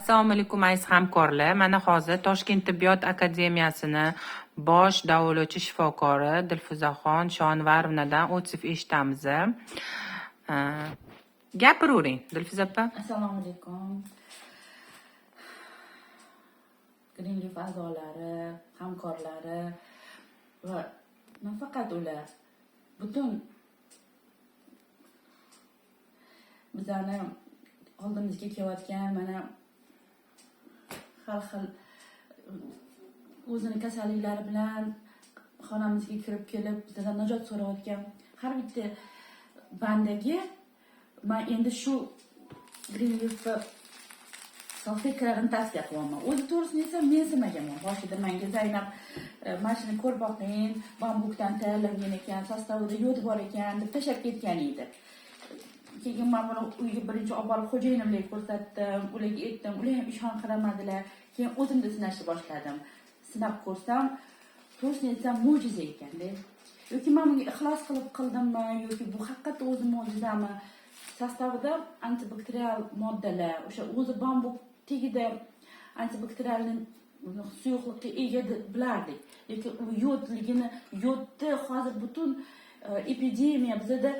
Assalomu alaykum, aziz hamkorlar. Mana hozir Toshkent tibbiyot akademiyasini bosh davolovchi shifokori Dilfuzaxon Shonvarovnadan отзыв eshitamiz. Gapiravering, Dilfuza opa. Assalomu alaykum. Greenleaf a'zolari, hamkorlari va nafaqat ular, butun bizani oldimizga kelayotgan mana har xil o'zini kasalliklari bilan xonamizga kirib kelib bizdan najot so'rayotgan har bitta bandaga man endi shu Greenleafni salfetkalarini tavsiya qilyapman. O'zi to'g'risini aytsam, mensimaganman. Boshida menga Zaynab mana shuni ko'rib boqing, bambukdan tayyorlangan ekan, sostavida yod bor ekan deb tashlab ketgan edi. Keyin man buni uyga birinchi olib borib xo'jayinimga ko'rsatdim, ularga aytdim, ular ham ishonqiramadilar. Keyin o'zimda sinashni boshladim. Sinab ko'rsam, to'g'risini aytsam, mo'jiza ekanda. Yoki man bunga ixlos qilib qildimmi, yoki bu haqiqatda o'zi mo'jizami? Sostavida antibakterial moddalar, o'sha o'zi bambuk tagida antibakterial suyuqlikka ega deb bilardik. Lekin u yodligini, yodni hozir butun epidemiya bizada,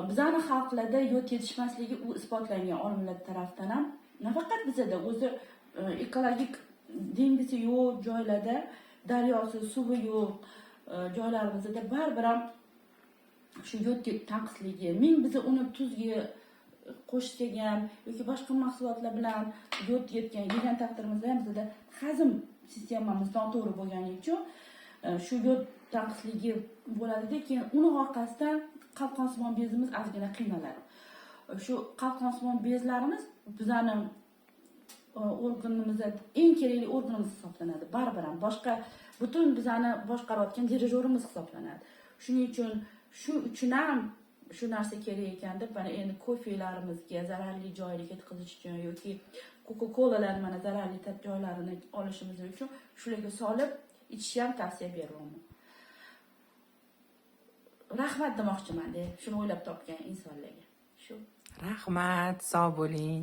bizani xalqlarda yod yetishmasligi u isbotlangan olimlar tarafidan ham. Nafaqat bizada, o'zi ekologik dengizi yo'q joylarda, daryosi, suvi yo'q joylarimizda baribir ham shu yod tanqisligi. Ming biza uni tuzga qo'shsak ham yoki boshqa mahsulotlar bilan yod yetgan yegan taqdirimizda ham bizada hazm sistemamiz noto'g'ri bo'lgani uchun shu yod tanqisligi bo'ladida, keyin uni orqasidan qalqonsimon bezimiz ozgina qiynaladi. Shu qalqonsimon bezlarimiz bizani organimizda eng kerakli organimiz hisoblanadi, baribir ham boshqa butun bizani boshqarayotgan dirijorimiz hisoblanadi. Shuning uchun, shu uchun ham shu narsa kerak ekan deb, mana endi kofelarimizga zararli joyini ketkazish uchun yoki Coca Colalarni mana zararli joylarini olishimiz uchun shularga solib ichishni ham tavsiya beryapman. Rahmat demoqchimanda shuni o'ylab topgan insonlarga. Shu. Rahmat, sog' bo'ling.